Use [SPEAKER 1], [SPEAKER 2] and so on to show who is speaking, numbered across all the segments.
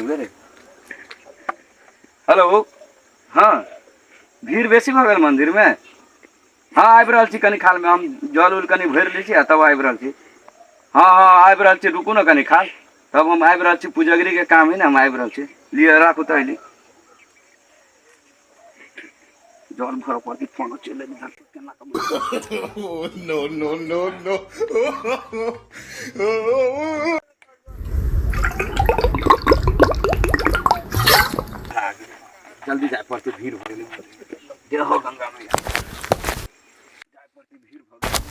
[SPEAKER 1] आबि गेलै। हेलो, हँ, भीड़ बेसी भऽ गेल मन्दिरमे। हँ, आबि रहल छी कनि कालमे। हम जल उल कनि भरि लै छी आ तब आबि रहल छी। हँ हँ, आबि रहल छी, रुकू ने कनि काल, तब हम आबि रहल छी। पुजगरीके काम हइ ने, हम आबि रहल छी। लिअ, राखू तऽ। अयली, जल भरऽ पड़तै। फोनो चलि एलै, केना कऽ?
[SPEAKER 2] No, no, no, no.
[SPEAKER 1] जल्दी जाय पड़तै, भीड़ भऽ गेलै। जय हो गंगा मैया। जाय पड़तै, भीड़ भऽ गेलै।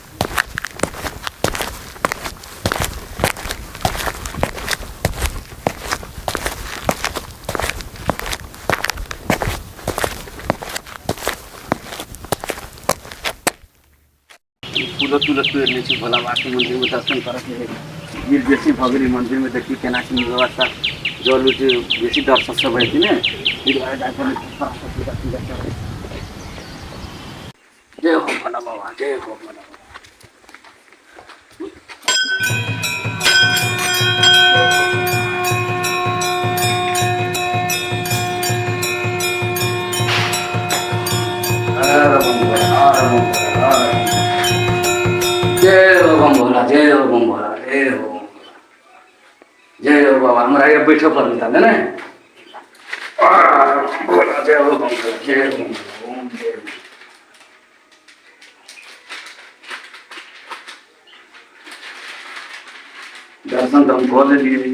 [SPEAKER 1] फूलो तूलो तोड़ि लै छी। भोला बाबाके मन्दिरमे दर्शन करऽके है। भीड़ बेसी भऽ गेलै मन्दिरमे। देखी केना की व्यवस्था। जल उल बेसी दर्शक सब हेतै ने, ताहि दुआरे जाय पड़लै। पूजा पूजा करै। जय हो भोला बाबा, जय हो भोला बाबा। हर बम भोला, हर बम भोला, हर बम। जय हो बम भोला, जय हो बम भोला, जय हो बम भोला, जय हो बाबा। हमरा ये बैठे पड़ल तब ने। भोला, जय हो बम भोला, जय हो बम भोला, ओम जय हो। दर्शन तऽ हम कऽ लेलियै।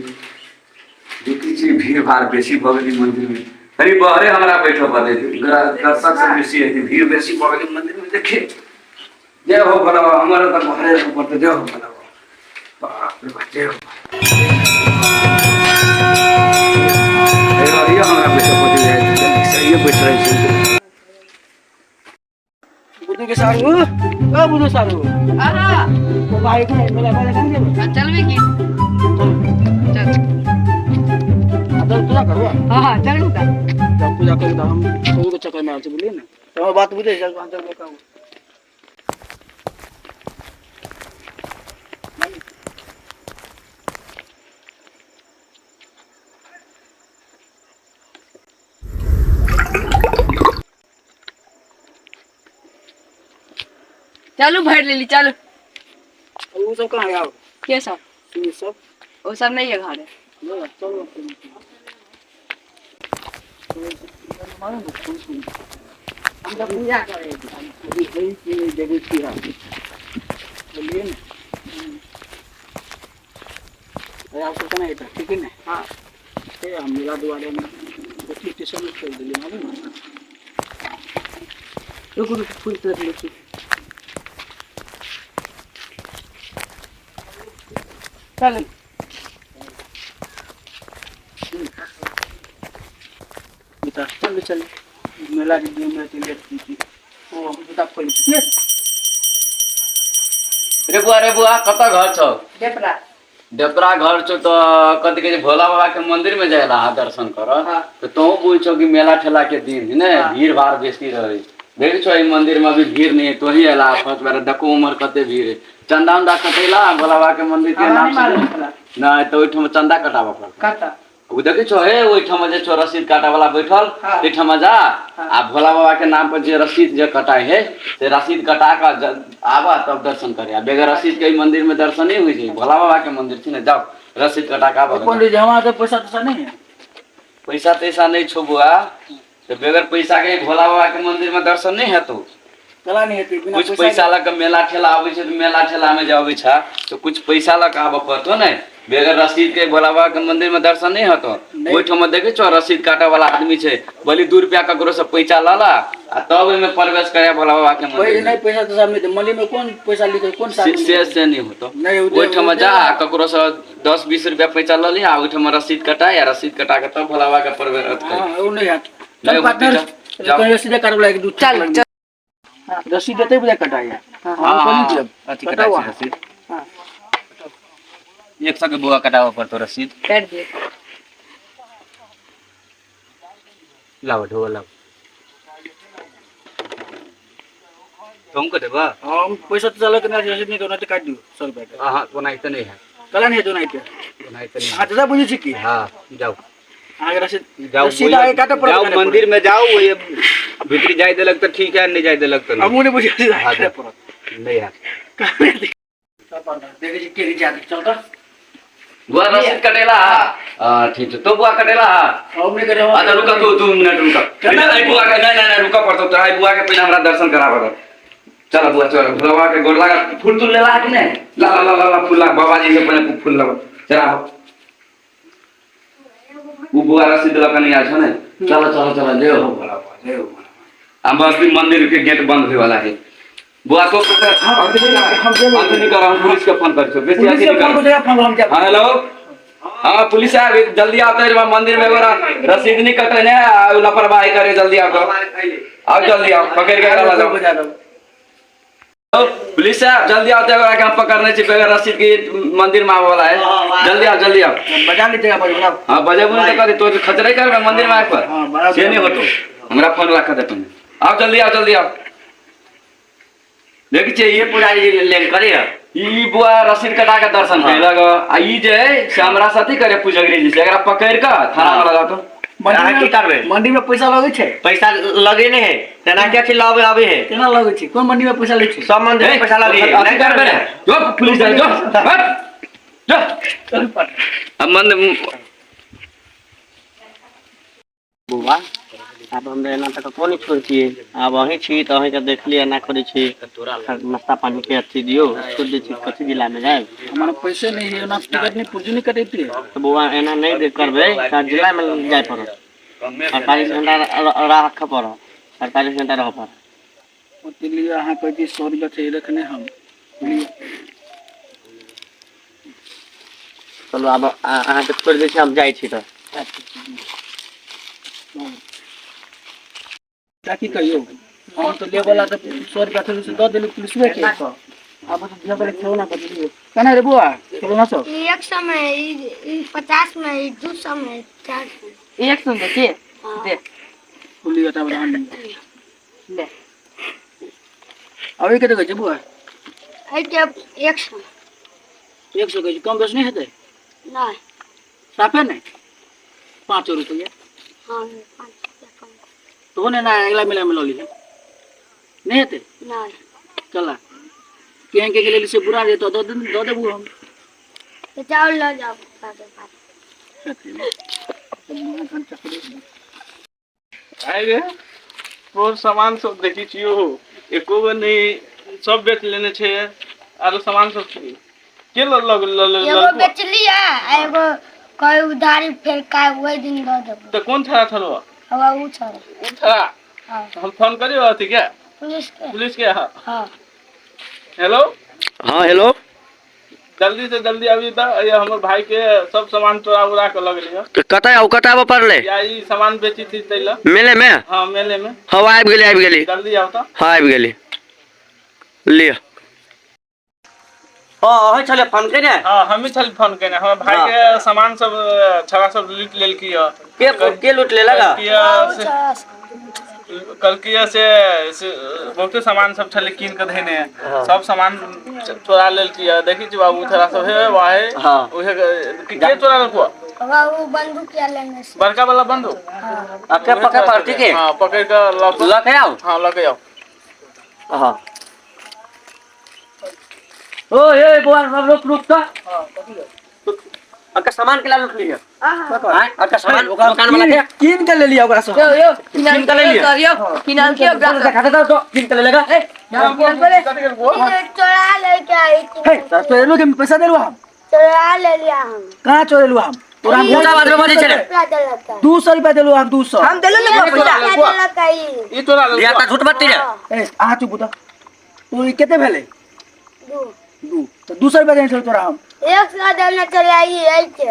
[SPEAKER 1] देखै छी, भीड़ भाड़ बेसी भऽ गेलै मन्दिरमे। अरे, बहरे हमरा बैठऽ पड़लै। दर्शक सब बेसी हेतै, भीड़ बेसी भऽ गेलै मन्दिरमे। देखिए, जय हो भोला बाबा। हमर तऽ बहरे रहऽ पड़तै। जय हो भोला बाबा, बाप रे बाप, जय हो। हमरा बैठऽ पड़तै, सहिए बैठ रहै छी।
[SPEAKER 3] बुद्धू के सारू, ओ बुद्धू सारू।
[SPEAKER 4] आहा।
[SPEAKER 3] ओ भाई के मेला करे कन जेबे?
[SPEAKER 4] चलबे की? चल।
[SPEAKER 3] चल, पूजा करबो।
[SPEAKER 4] हाँ हाँ, चलू त।
[SPEAKER 3] जब पूजा करू त हम सबके चक्कर में आयल छी, बुझलियै ने? तऽ बात बुझै चल, चल कहू।
[SPEAKER 4] चलू, भरि लेली, चलू।
[SPEAKER 3] ओ सब कहाँ आउ?
[SPEAKER 4] के सब?
[SPEAKER 3] ई सब।
[SPEAKER 4] ओ सब नहीं है घरे।
[SPEAKER 3] चलू,
[SPEAKER 4] हम तऽ पूजा करै छी।
[SPEAKER 3] अभी है कि नहि देखै छी हम, बुझलियै ने? अरे, आप सब केना हेतै? ठीक है ने?
[SPEAKER 4] हाँ।
[SPEAKER 3] से हम मेला दुआरे में स्टेशन में छोड़ि देलियै, मालूम ने?
[SPEAKER 4] रुकू रुकू, फूल तोड़ि लै छी। चलू।
[SPEAKER 3] बेटा, चलू चलू, मेला के दिन में चलि जाइ छी। ओ हम जूता खोलि छी।
[SPEAKER 1] रे बुआ, रे बुआ, कतऽ घर छौ?
[SPEAKER 4] डेपरा।
[SPEAKER 1] डेपरा घर छौ तऽ कथी कहै छै, भोला बाबा के मंदिर में जाय ला अहाँ दर्शन कर।
[SPEAKER 4] हाँ।
[SPEAKER 1] तऽ तोहूँ बुझ छौ कि मेला ठेला के दिन है ने।
[SPEAKER 4] हाँ।
[SPEAKER 1] भीड़ भाड़ बेसी रहे। देख छौ, एहि मंदिर में अभी भीड़ नहीं है, तोही अयला फर्स्ट बार। देखो उम्हर कते भीड़ है। चंदा उंदा कटेला भोला बाबा के मंदिर के
[SPEAKER 4] हमरा
[SPEAKER 1] नाम
[SPEAKER 4] नहि मालूम
[SPEAKER 1] से?
[SPEAKER 4] छला।
[SPEAKER 1] नहीं तऽ ओहिठाम चंदा कटाबऽ पड़तै।
[SPEAKER 4] कतऽ?
[SPEAKER 1] ओ देखै छौ, हे ओहिठाम जे छौ रसीद काटे वाला बैठल।
[SPEAKER 4] हाँ।
[SPEAKER 1] ताहिठाम जा
[SPEAKER 4] हाँ।
[SPEAKER 1] आ भोला बाबा के नाम पर जे रसीद जे कटाइ है, से रसीद कटा कऽ आबऽ, तब दर्शन करे। आ बगैर रसीद के एहि मंदिर में दर्शन नहीं होइ छै। भोला बाबा के मंदिर छै ने। जाओ, रसीद कटा कऽ आबऽ।
[SPEAKER 3] पंडित जी, हमारा तो पैसा तैसा नहीं है।
[SPEAKER 1] पैसा तैसा नहीं छौ बुआ, तऽ बगैर पैसा के भोला बाबा के मंदिर में दर्शन नहीं हेतौ।
[SPEAKER 3] चला नहीं हेतै बिना
[SPEAKER 1] कुछ पैसा लऽ कऽ मेला ठेला आबै छै, तऽ मेला ठेला में जे अबै छै तऽ कुछ पैसा लऽ कऽ आबऽ पड़तौ ने। बगैर रसीद के भोला बाबा के मंदिर में दर्शन नहीं हेतौ।
[SPEAKER 3] नहि।
[SPEAKER 1] ओहिठाम देखै छौ, रसीद काटऽ वाला आदमी छै। बोली 2 रुपया ककरो से पैसा लऽ ला आ तब ओहिमे प्रवेश करे भोला बाबा के मंदिर
[SPEAKER 3] नहीं
[SPEAKER 1] में।
[SPEAKER 3] पैसा तैसा नहीं, मंदिर में कौन पैसा लिखे, कौन
[SPEAKER 1] से से से नहीं होतो।
[SPEAKER 3] नहीं,
[SPEAKER 1] ओहिठाम जा आ ककरो से 10-20 रुपया पैसा लऽ लिहा, ओहिठाम रसीद कटा या रसीद कटा के तब भोला बाबा के प्रवेश कर।
[SPEAKER 3] हाँ, वो नहीं हाथ।
[SPEAKER 1] नहीं,
[SPEAKER 3] चल
[SPEAKER 1] होतै।
[SPEAKER 3] पार्टनर।
[SPEAKER 1] जाओ, जाओ।
[SPEAKER 3] कहीं रसीद काट वाला एक दू।
[SPEAKER 4] चल चल।
[SPEAKER 3] रसीद देते बुझा कटाया।
[SPEAKER 4] हाँ।
[SPEAKER 3] हम कोनी देब।
[SPEAKER 1] अथी
[SPEAKER 3] कटाओ।
[SPEAKER 1] कटाइ छै रसीद।
[SPEAKER 4] हाँ।
[SPEAKER 1] 100 के बुआ कटाबऽ पड़तो रसीद।
[SPEAKER 4] काटि दिअ।
[SPEAKER 1] लाओ, ढोआ लाओ। तुम को देबा?
[SPEAKER 3] हम पैसा तो चला के ना, रसीद नहीं तो ना काट दियो 100 रुपया के।
[SPEAKER 1] हाँ, ओनाहिते नहीं है।
[SPEAKER 3] चला नहीं तो नहीं के।
[SPEAKER 1] ओनाहिते नहीं।
[SPEAKER 3] हाँ, दादा बुझे छी की।
[SPEAKER 1] है। हाँ, जाओ।
[SPEAKER 3] अहाँके रसीद
[SPEAKER 5] जाओ
[SPEAKER 3] रसीद अहाँके काटऽ पड़त।
[SPEAKER 5] जाओ
[SPEAKER 3] कने
[SPEAKER 5] मंदिर में जाओ, वही भीतरी जाय देलक तऽ ठीक है, नहीं जाय देलक तऽ
[SPEAKER 3] हमहूँ नहि बुझै छी,
[SPEAKER 5] हाँ,
[SPEAKER 3] काटऽ पड़त।
[SPEAKER 5] नहीं यार।
[SPEAKER 3] देखै छी के जाति चल तऽ।
[SPEAKER 1] बुआ रसीद कटेला? हां ठीक छै। तो बुआ कटेला?
[SPEAKER 3] हम नहि करे।
[SPEAKER 1] अच्छा रुका तू, 2 मिनट रुका। पहिले आई बुआ के, नहीं नहीं नहीं, रुका पड़तो तो आई बुआ के पहले हमरा दर्शन कराबऽ दे। चल बुआ चल, बुआ के गोर लगा। फूल तूल लेला कि नहीं? ला ला ला ला ला, फूल ला। बाबा जी से पहले फूल ला, चला उ बुआ रसीद लगा नहीं आज ने। चलो चलो चलो, जय हो भोला बाबा, जय हो भोला बाबा। अब बस मंदिर के गेट बंद होए वाला है बुआ। तो हम नहीं कर, हम पुलिस के फोन कर छो बेसी।
[SPEAKER 3] पुलिस
[SPEAKER 1] अथी
[SPEAKER 3] के
[SPEAKER 1] नहीं
[SPEAKER 3] फोन
[SPEAKER 1] कर।
[SPEAKER 3] कर, फोन हम जाब।
[SPEAKER 1] हाँ हेलो, हाँ पुलिस साहब, जल्दी आते हैं मंदिर में, एगो रसीद नहीं कटे ने आ, लापरवाही करे। जल्दी आओ तो, आओ जल्दी आओ, पकड़ के चला जाओ।
[SPEAKER 3] बजा दो।
[SPEAKER 1] पुलिस साहब जल्दी आते हैं, हम पकड़ने छी बगैर रसीद के मंदिर में आवे वाला है। जल्दी आओ, जल्दी आओ।
[SPEAKER 3] बजा ली जगह पर बनाओ।
[SPEAKER 1] हाँ बजेबू नहीं तो करी तो खचरे करबे मंदिर में आए पर।
[SPEAKER 3] हाँ, बराबर।
[SPEAKER 1] से नहीं होतो, हमरा फोन रख दे तुम। आओ जल्दी आओ, जल्दी आओ। देखी छियै ये
[SPEAKER 6] पुजारी लेन करे।
[SPEAKER 1] ई बुआ रसीद कटा के दर्शन कैलक आ ई जे है से हमरा साथी करे पुजगरी जी से, एकरा पकड़ के थाना में लगा तो।
[SPEAKER 6] अहाँ की करबै?
[SPEAKER 3] मंडी में पैसा लगै छै।
[SPEAKER 6] पैसा लगे नहीं है, तेना के अथी लगे अबे है।
[SPEAKER 3] केना लगै छै? कोन मंडी में पैसा लै छै?
[SPEAKER 6] सब मंदिर में पैसा लगे है।
[SPEAKER 1] अथी करबे ने, जो पुलिस जाए, जो हट, जो।
[SPEAKER 3] चल पर।
[SPEAKER 1] अब मंदिर
[SPEAKER 6] बौआ, आब हम एना तऽ ककरो नहि छोड़ै छियै। आब अहीं छी तऽ अहीँके देखली एना करै छी, नाश्ता पानी के अथी दियौ, छोड़ि दै छी। कथी जिलामे जायब?
[SPEAKER 3] हमारा पैसे नहीं है ना, टिकट नहीं, पुर्जी नहीं कटेती है।
[SPEAKER 6] तऽ बौआ, एना नहि दे करबै तऽ जिलामे जाय पड़त, 48 घंटा राखऽ पड़त, 48 घंटा रहऽ पड़त।
[SPEAKER 3] ओते लिए अहाँ कहै छी 100 रुपया छै रखने हम, बुझलियै?
[SPEAKER 6] चलू, आब अहाँके छोड़ि दै छी, हम जाइ छी तऽ।
[SPEAKER 3] ता की कहियौ, हम तऽ लेबला तऽ 100 रुपया थोड़े से दऽ देलू पुलिसवे के। आब तऽ धिया पुता खेलौना बदलियौ केना रे बुआ, खेलौना सब?
[SPEAKER 7] ई 100 में है, ई ई 50 में है, ई 200 में है, 400 में।
[SPEAKER 4] 100 दे के दे।
[SPEAKER 3] फुली हटा बना।
[SPEAKER 4] ले।
[SPEAKER 3] अभी कते कहै छै बुआ?
[SPEAKER 7] एहिके 100।
[SPEAKER 3] 100 कहै छै, कम बेस नहि हेतै?
[SPEAKER 7] नहीं।
[SPEAKER 3] साफे नहि? 5 रुपैआ।
[SPEAKER 7] हाँ, 5 रुपया कम।
[SPEAKER 3] तो ने ना, अगला मेला में लऽ लिहे, नहि हेतै?
[SPEAKER 7] नहीं।
[SPEAKER 3] चला केहन के लेल से बुरा जेतौ, दऽ दऽ देबू हम।
[SPEAKER 7] तो जाओ लऽ जाओ साढ़े पाँच।
[SPEAKER 8] आइ तोर सामान सब देखै छियौ, एको गो नहि, सब बेच लेने छै। आरो सामान सब छै के ल ल ल
[SPEAKER 7] एगो बेचली है आ एगो कोई उधारी, फेर का वही दिन दऽ देबो।
[SPEAKER 8] तऽ कोन छड़ा छलो?
[SPEAKER 7] हवा उ छौ।
[SPEAKER 8] ओ छड़ा?
[SPEAKER 7] हाँ।
[SPEAKER 8] हम फोन करियो अथी के।
[SPEAKER 7] पुलिस के।
[SPEAKER 8] पुलिस के, हाँ।
[SPEAKER 7] हाँ।
[SPEAKER 8] हेलो।
[SPEAKER 6] हाँ हेलो।
[SPEAKER 8] जल्दी से जल्दी अभी तऽ ये हमर भाई के सब सामान चोरा उरा के लग गेलै।
[SPEAKER 6] तऽ कतऽ आउ, कतऽ आबऽ पड़लै?
[SPEAKER 8] या ई सामान बेची थी तै लए।
[SPEAKER 6] मेले मे?
[SPEAKER 8] हाँ, मेले में।
[SPEAKER 6] हँ, आबि गेली, आबि गेली।
[SPEAKER 8] जल्दी आउ तऽ।
[SPEAKER 6] हाँ, आबि गेली, लिअ। हँ, अहीं छलै फोन केने?
[SPEAKER 8] हाँ, हमही छली फोन केने। हमर भाई के सामान सब छड़ा सब लूटि लेलकी हँ।
[SPEAKER 6] के के लूट लेलक?
[SPEAKER 8] कलकिया से से बहुते सामान सब छलै कीन के धेने, सब सामान चोरा लेलकी हँ। देखी छी बाबू, छड़ा सब हे वाहे।
[SPEAKER 6] हाँ।
[SPEAKER 8] उहे के के चोरा लेलको?
[SPEAKER 7] हवा उ बंदूक या लेने से।
[SPEAKER 8] बड़का वाला बंदूक।
[SPEAKER 6] आ के पकड़ पड़ती के?
[SPEAKER 8] हाँ, पकड़ के लऽ
[SPEAKER 6] लऽ के आउ।
[SPEAKER 8] हाँ, लऽ के आउ।
[SPEAKER 6] हाँ, ओ ए बौआ, रुक रुक तऽ। अक्का सामान के ला लूट लिअ? आँय, अक्का सामान दुकान वाला के?
[SPEAKER 3] कीन के ले लिया ओकरा से।
[SPEAKER 4] यो यो।
[SPEAKER 6] कीन के ले लिअ।
[SPEAKER 4] यो किनाल के ओकरा से।
[SPEAKER 6] देखा दे तो, कीन के ले लेगा।
[SPEAKER 4] किनाल पे।
[SPEAKER 7] चोरा लेके आई।
[SPEAKER 3] हे, तऽ चोरेलू के पैसा देलू हम?
[SPEAKER 7] चोरा ले लिया हम।
[SPEAKER 3] कहाँ चोरेलू हम तोरा? हम
[SPEAKER 6] ऊँचा आवाज में बजै छलै।
[SPEAKER 7] रुपया देलक है।
[SPEAKER 3] 200 रुपया देलू हम, 200।
[SPEAKER 4] हम देलू ने पैसा।
[SPEAKER 7] रुपया देलक है ई।
[SPEAKER 8] ई चोरा
[SPEAKER 6] लिया
[SPEAKER 8] लेलको।
[SPEAKER 6] तऽ झूठ बत्ती रे।
[SPEAKER 3] ए, अहाँ चुप तऽ। तू ई कते भेलै?
[SPEAKER 7] दू।
[SPEAKER 3] दू तऽ 200 रुपया देने छलौ तोरा हम।
[SPEAKER 7] 100 देने चले आई एहि के।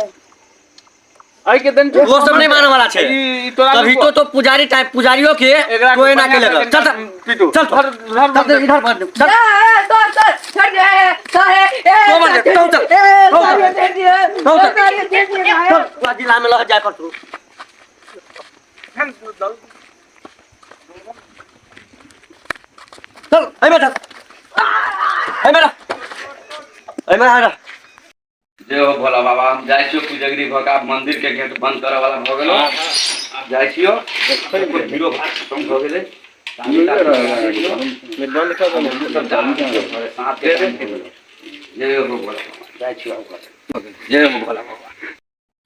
[SPEAKER 8] एहि के देन।
[SPEAKER 6] वो सब नहीं माने वाला छै।
[SPEAKER 8] ई तोरा
[SPEAKER 6] तभी तो तो पुजारी टाइप पुजारियों के
[SPEAKER 8] एकरा
[SPEAKER 6] कोई ना के लेगा। चल चल।
[SPEAKER 8] पीटू।
[SPEAKER 6] चल
[SPEAKER 8] धर धर।
[SPEAKER 6] चल, इधर मार चल।
[SPEAKER 4] ए सर सर, छोड़ दे सर, ए।
[SPEAKER 6] तो मार दे, तो चल।
[SPEAKER 4] ए
[SPEAKER 6] तो
[SPEAKER 4] सर,
[SPEAKER 6] चल।
[SPEAKER 4] दे दिए।
[SPEAKER 6] तो चल।
[SPEAKER 4] सर, दे दिए।
[SPEAKER 6] चल, पूरा जिला में लह जाय पर तू। चल, एहिमे चल, एहिमे रह, एहिमे रह।
[SPEAKER 1] जय जय हो भोला बाबा। हम जाइ छियो पुजगरी भऽ कऽ, आब मंदिर के गेट बंद करऽ वाला भऽ गेलो, आब जाइ छियो। भीड़ो भाड़ खतम भऽ गेलै।
[SPEAKER 6] बंद कऽ देने।
[SPEAKER 1] सब जा रहल छियो घरे, साँझ के टाइम भऽ गेलो। जय हो भोला बाबा, जाइ छियो आब घरे। जय हो भोला बाबा,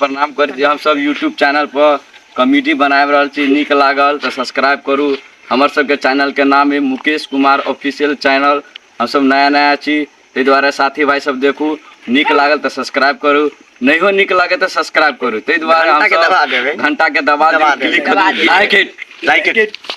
[SPEAKER 1] प्रणाम करै छी। हमसब यूट्यूब चैनल पर कॉमेडी बनाबि रहल छी। नीक लागल तऽ सब्सक्राइब करू। हमर सबके चैनलके नाम अइ मुकेश कुमार ऑफिशियल चैनल। हमसब नया नया छी, ताहि दुआरे साथी भाइ सब देखू, नीक लागल तऽ सब्सक्राइब करू, नहियो नीक लागे तऽ सब्सक्राइब करू। ताहि दुआरे
[SPEAKER 6] घंटा के
[SPEAKER 1] हमसब
[SPEAKER 6] दबा देबै।
[SPEAKER 1] घंटा के दबा
[SPEAKER 6] दबा
[SPEAKER 1] दियौ,
[SPEAKER 6] देबै।
[SPEAKER 1] क्लिक करू, लाइक it.
[SPEAKER 6] Like.